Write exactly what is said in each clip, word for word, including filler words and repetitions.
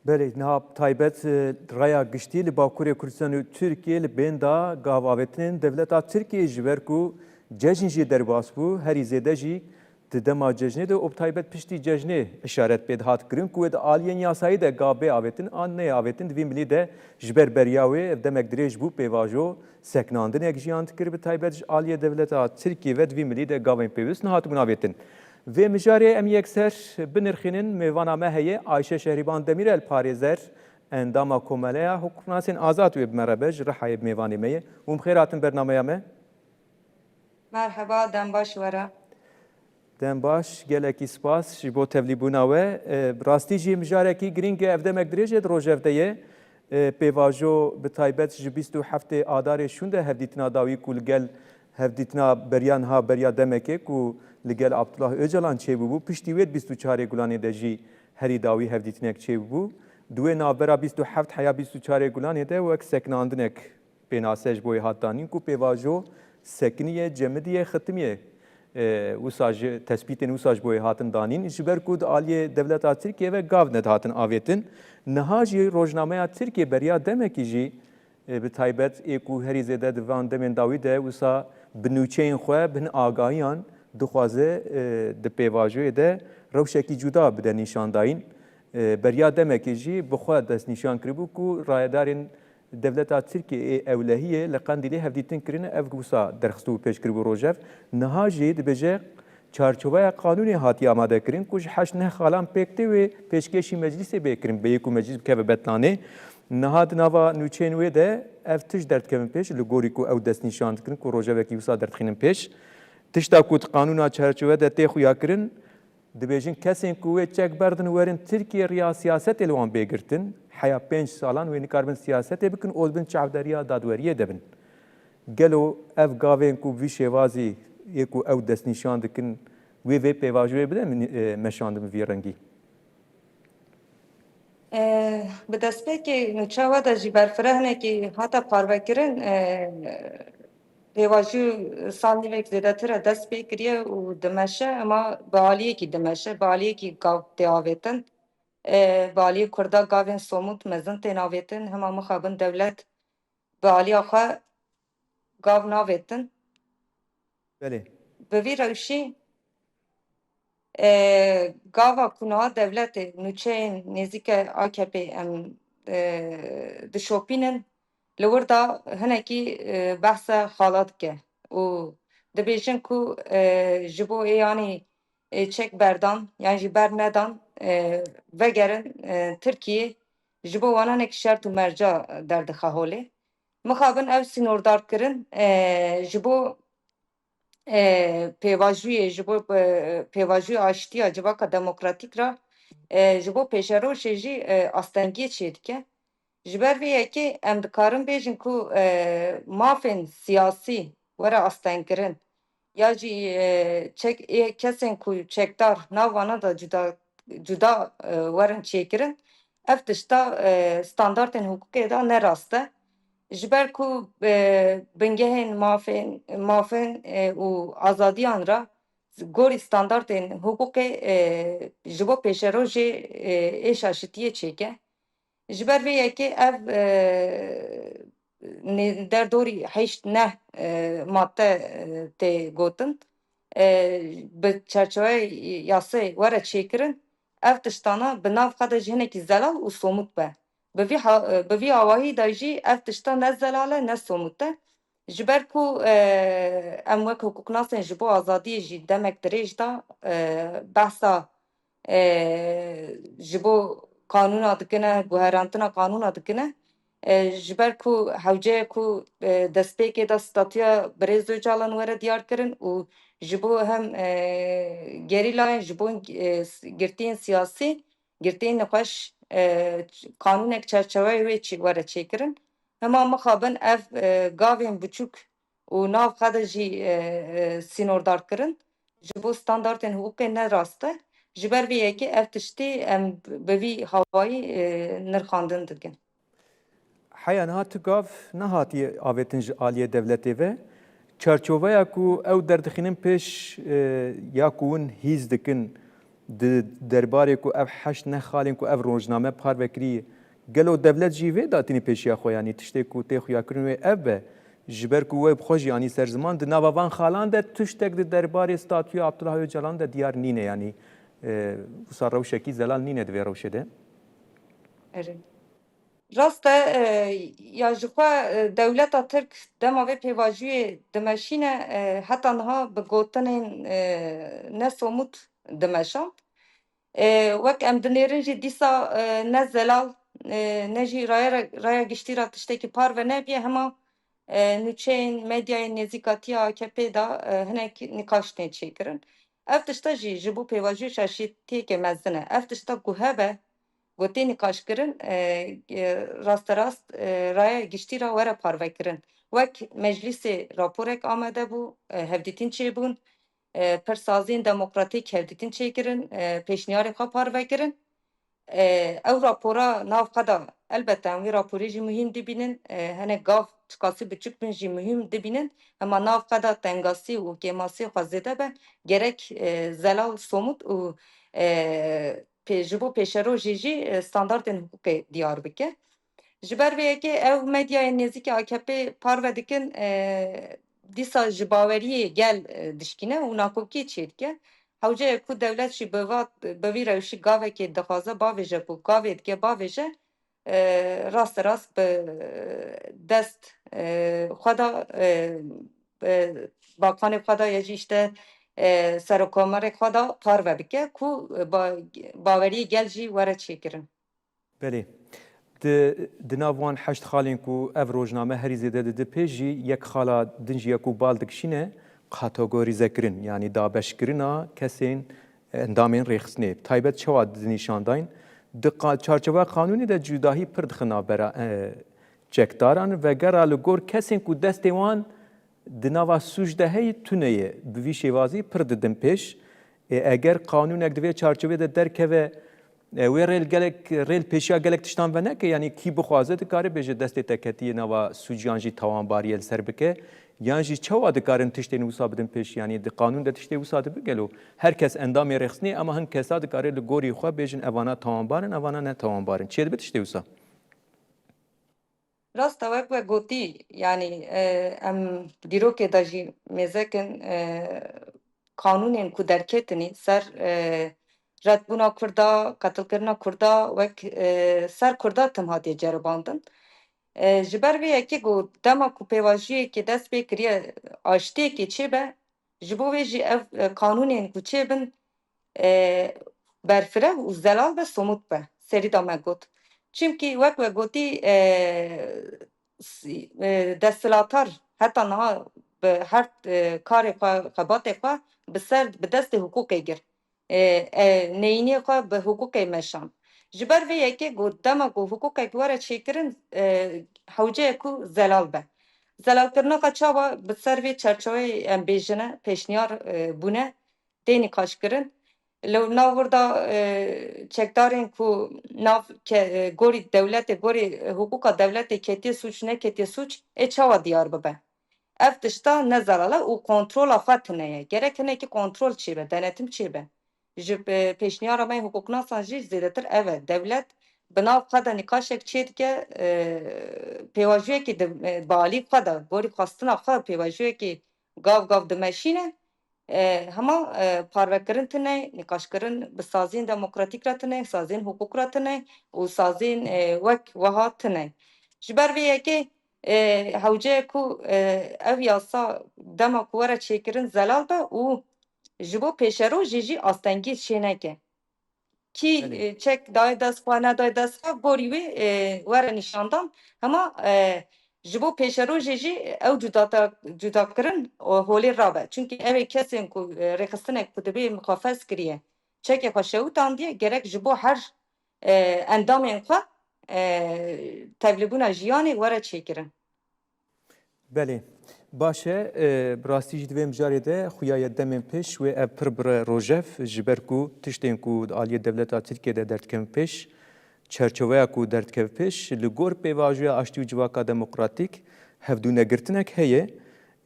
Belê, niha taybet, e, raya giştî li Bakurê Kurdistanê û Tirkiyê li bên da gav avêtinên dewleta Tirkiyê, ji ber ku cejn jê derbas bû, herî zêde jî di dema cejnê de û bi taybet piştî cejnê îşaret pê dihat kirin ku wê di aliyên yasayî de gav bê avêtin an neyê avêtin. Di vî milî de ji ber beriya wê ev demek dirêj bû, pêvajo sekinandinek jiyan dikir, bi taybet ji aliyê dewleta Tirkiyê ve di vî milî de gavên pêwist nehatibûn avêtin. Vê mijarê em yekser binirxînin. Mêvana me heye Ayşe Şehrîban Demîrel, parêzer, endama Komeleya Hukuknasên Azad wê bi me re be, ji Rihayê bi mêvanê me ye. Hûn bi xêr hatin bernameya me. Merheba, dem baş were. Dem baş, gelekî spas ji bo tevlîbûna we. E, bi rastî jî mijarekî girîng e, ev demek dirêj e di rojevde ye. E, pêvajo bi taybet ji bîst û heftê Adarê şûnde hevdîtina dawî ku li gel hevdîtina beriya niha, beriya demekê ku li gel Abdullah Ocalan çêbûbû, piştî wê di bîst û çarê Gulanê de jî herî dawî hevdîtinek çêbûbû. Di wê navbera bîst û heft heya bîst û çarê Gulanê de wek sekinandinek pênase ji bo wê hat danîn ku pêvajo sekiniye, cemidiye, xitimiye. E, wisa ji tespîtên wisa ji bo wê hatin danîn, ji ber ku di aliyê dewleta Tirkiyê ve gav nedihatin avêtin. Niha jî rojnameya Tirkiyê beriya demekî jî, e, bi taybet ê ku herî zêde di van demên dawî de wisa bi nûçeyên xwe, bi hin agahiyan dixwaze, e, di pêvajoyê de rewşekî cuda bide nîşandayîn. E, beriya demekê jî bi xwe destnîşan kiribû ku rayedarên dewleta Tirkiyê ê ewlehiyê li Qendîlê hevdîtin kirine, ev wisa derxistibû pêş kiribû rojev. Niha jî dibêje, çarçoveya qanûnê hatiye amadekirin ku ji heşt neh xalan pêk tê wê pêşkêşî meclîsê bê kirin, bêyî ku meclîs bikeve betlanê. Niha di nava nûçeyên wê de ev tişt derdikevin pêş, li gorî ku ew destnîşan dikirin ku rojevekî wisa derdixînin pêş. Tişta ku di qanûna çarçove de tê xuyakirin, dibêjin kesên ku wê çek berdin werin Tirkiyê, riya siyasetê li wan bê girtin. Heya pênc salan wê nikaribin siyasetê bikin û li bin çavderiya dadweriyê de bin. Gelo ev gavên ku bi vî şêwazî yê ku ew destnîşan dikin, wê vê pêvajoyê bide min-, e, meşandin bi vî rengî? E, bi destpêkê nûçeya we de jî berfireh hinekî hate parvekirin. E, pêvajoyê sal nîvek zêdetir e dest pê kiriye û dimeşe, ema bi aliyekî dimeşe, bi aliyekî gav tê avêtin. E, bi aliyê Kurda gavên somût mezin tên avêtin, hema mixabin dewlet bi aliya xwe gav navêtin. Belê. Bi vî rewşî, e, gava ku niha dewletê nûçeyên nêzîke A K P em, e, dişopînin, li wir de hinekî, e, behsa xala dike û dibêjin ku, e, ji bo ê yanî, e, çek berdan yan jî bernedan, e, vegerin, e, Tirkiyê, ji bo wana hinek şert û merca derdixe holê. Mixabin ev sînordarkirin, e, ji bo, e, pêvajoyê, ji bo, e, pêvajoyê aştiya civaka demokratîk re, e, ji bo pêşerojê jî, e, astengiyê çêdike. Ji ber vê yekê em dikarin bêjin ku, e, mafên siyasî were astengkirin ya jî, e, çek-, ê kesên ku çekdar nav wana de cuda, cuda, e, werin çêkirin, ev tişta, e, standartên hiqûqê de ne rast e. Ji ber ku, e, bingehên mafên, mafên, e, û azadiyan re gorî standartên hiqûqê, e, ji bo pêşerojê, e, êşa şitiyê çêke. Ji ber vê yekê ev, e, nê-, derdorî heşt neh, e, madde, e, tê gotin, e, bi çerçeveyê yasayê were çêkirin, ev tiştana bi nav xwe de jî hinekî zelal û somût be. Bi vî ha-, bi vî awahî de jî ev tişta ne zelal e, ne somût e. Ji ber ku, e, em wek hiqûqnasên ji bo azadiyê jî demek dirêj da, e, behsa, e, ji bo qanûna dikine, guherantina qanûna dikine. E, ji ber ku hewce ye ku, e, destpêkê de statûya Birêz Ocalan were diyar kirin û ji bo hem, e, gerîlayên, ji bo, e, girtiyên siyasî, girtiyên nexweş, e, qanûnek çerçeveyê wê çi-, were çêkirin. Hema mixabin ev, e, gavên biçûk û nav xwe de jî, e, e, sînordar kirin, ji bo standartên hiqûqê ne rast e. Ji ber vê yekê ev tiştî em bi vî hawayî, e, nirxandin dikin. Heya niha tu gav nehatiye avêtin ji aliyê dewletê ve. Çarçoveya ku ew derdixînin pêş, e, ya ku hûn hîs dikin, Di derbarê ku ev heşt neh xalên ku ev rojname parve kirî, gelo dewlet jî vê datînî pêşiya xwe, yanî tiştê ku tê xuyakirin wê ev be, ji ber ku we bi xwe jî anî ser ziman, di nava van xalan de tiştek di derbarê statûya Abdullah Ocalan de diyar nîne, yanî, e, wisa rewşekî zelal nîne di vê rewşê de? Erê. Rast e, e, ya jixwe, e, dewleta Tirk dema vê pêvajoyê dimeşîne, e, heta niha bi gotinên, e, ne somût dimeşand. E, wek em dinêrin jî dîsa, e, ne zelal, e, ne jî raya, raya giştî re tiştekî parve nebiye, hema, e, nûçeyên medyayê nêzîkatiya A K P de, e, hinek nîqaş tên çêkirin. Ev tişta jî ji bo pêvajoyê şaşîtiyeke mezin e. Ev tişta ku hebe, ku tê nîqaşkirin, e, e, rasterast, e, raya giştî re were parvekirin. Wek meclîsê raporek amade bû, e, hevdîtin çêbûn, e, pir saziyên demokratîk hevdîtin çêkirin, e, pêşniyarê xwe parve kirin. E, ew rapora nav xwe de, elbette em wî raporê jî muhîm dibînin, e, hinek gav çiqasî biçûk bin jî muhîm dibînin, hema nav xwe de tengasî û kêmasî xwe zêde be, gerek, e, zelal somût û, e, pê-, ji bo pêşerojê jî, e, standartên hiqûqê diyar bike. Ji ber vê yekê ew medyayên nêzîkî A K P parve dikin, e, dîsa ji baweriyê gel, e, dişkîne û nakokiyê çêdike. Hewce ye ku dewlet jî bi va, bi vî rewşî gavekê dixwaze bavêje ku gavê dike bavêje, e, rasterast bi dest, e, xwe de, e, e, bakanê xwe de ya jî işte, e, serokomarê xwe de parve bike ku ba-, baweriyê gel jî were çêkirin. Belê. Di, di nav wan heşt xalên ku ev rojname herî zêde dide pêş jî yek xala din jî ye ku bal dikişîne kategorîzekirin, yanî dabeşkirina kesên, endamên rêxistinê. Bi taybet çawa dinîşan dayîn? Di qa-, çarçoveya qanûnê de cudahî pir dixe navbera, e, çekdaran, vegera li gor kesên ku destê wan di nava sûc de heye tune ye. Bi vî şêwazî pir didin pêş. Ê, eger qanûnek di vê çarçovê de derkeve, e, wê rê li gelek, rê li pêşiya gelek tiştan veneke, yanî kî bixwaze dikare bêje destê te ketiye nava sûc yan jî tawanbariyê li ser bike, yan jî çawa dikarin tiştên wisa bidin pêş, yanî di qanûn de tiştê wisa dibe gelo her kes endamê rêxistinê, ama hin kesa dikare li gorî xwe bêjin evana tawanbar in, evana ne tawanbar in. Çêdibe tiştê wisa? Rast e, wek we gotî, yanî, e, em dîrokê de jî mêzekin, e, qanûnên ku derketinî ser, e, redbûna Kurda, qetilkirina Kurda, wek, e, ser Kurda tim hatiye ceribandin. E, ji ber vê yekê ku dema ku pêvajoyekê dest pê kiriye, aştiyekê çêbe, ji bo vê jî ev, e, qanûnên ku çêbin, e, berfireh û zelal be, somût be. Serî de me got. Çimkî wek we gotî, e, s-, e, desthilatar heta niha bi her, e, karê xwe, xebatê xwe bi ser, bi destê hiqûqê gir. E, e, neyîniyê xwe bi hiqûqê meşand. Ji ber vê yekê got, dema ku hiqûqek were çêkirin, e, hewce ye ku zelal be. Zelalkirina xwe çawa bi ser vê çerçeveyê em bêjine, pêşniyar, e, bûne, tê nîqaşkirin. Li nav wir de, e, çekdarên ku nav ke-, e, gorî dewletê, gorî, e, hiqûqa dewletê ketiye sûc, neketiye sûc, ê çawa diyar bibe? Ev tişta ne zelal e û kontrola xwe tune ye. Gerek hinekî kontrol çêbe, denetim çêbe. Ji, e, pêşniyara me yê hiqûqnasan jî zêdetir ev e. Dewlet bi nav xwe de nîqaşek çêdike, e, pêvajoyekê di, e, bi alî xwe de, gorî xwestina xwe pêvajoyekê gav gav dimeşîne. E, hema, e, parvekirin tune, nîqaşkirin bi saziyên demokratîk re tune, saziyên hiqûq re tune û saziyên, e, wek wiha tune. Ji ber vê yekê, e, hewce ye ku, e, ev yasa dema ku were çêkirin zelal be û ji bo pêşerojê jî astengî çêneke. Kî, Belê. e, çek daye dest xwe, nedaye dest xwe, gorî wê, e, were nîşandan. Hema, e, ji bo pêşerojê jî ew cudata-, cudakirin û holê rabe. Çimkî ew ê kesên ku, e, rêxistinek ku dibê mixafez kiriye, çekê xwe şewitandiye, gerek ji bo her, e, endamên xwe, e, tevlîbûna jiyanê were çêkirin. Belê. Baş e, e, bi rastî jî di vê mijarê de xuya ye demên pêş wê ev pir bire rojev, ji ber ku tiştên ku di aliyê dewleta Tirkiyê de derdikevin pêş, çerçoveya ku derdikeve pêş, li gor pêvajoya aştî û civaka demokratîk hevdûnegirtinek heye.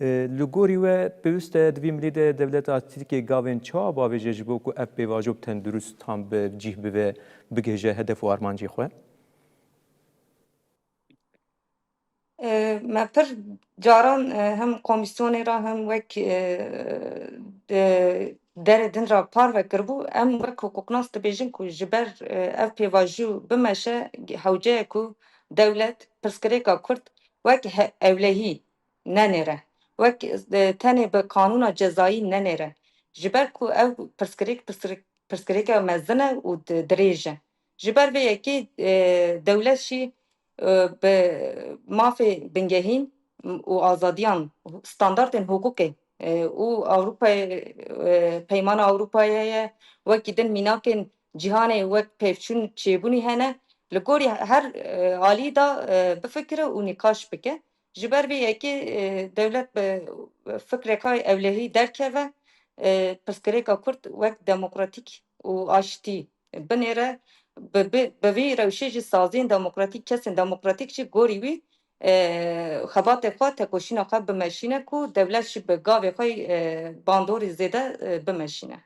Li gorî we pêwîst e di vî milî de dewleta Tirkiyê gavên çawa bavêje ji bo ku ev pêvajo bi tendurist han bi cîh bibe, bigihêje hedef û armancê xwe? Me pir caran hem komîsyonê re hem wek derê din re parve kiribû. Em wek hiqûqnas dibêjin ku ji ber ev pêvajo bimeşe hewce ye ku dewlet pirsgirêka Kurd wek ewlehî nenêre, wek tenê bi qanûna cezayî nenêre. Ji ber ku ev pirsgirêk pirsgirêke mezin e û dirêj e. Ji ber vê yekê dewlet jî bi mafê bingehîn û azadiyan, standartên hiqûqê û Ewropayê, Peymana Ewropayê ye, wekî din mînakên cîhanê wek pevçûn çêbûnî hene. Li gorî her alî de bifikire û nîqaş bike. Ji ber vê yekê dewlet bi fikreka ewlehî derkeve, pirsgirêka Kurd wek demokratîk û aştî binêre, bi vî rewşê jî saziyên demokratîk, kesên demokratîk jî gorî wî xebatê xwe, tekoşîna xwe bimeşîne ku dewlet jî bi gavê xwe bandorî zêde bimeşîne.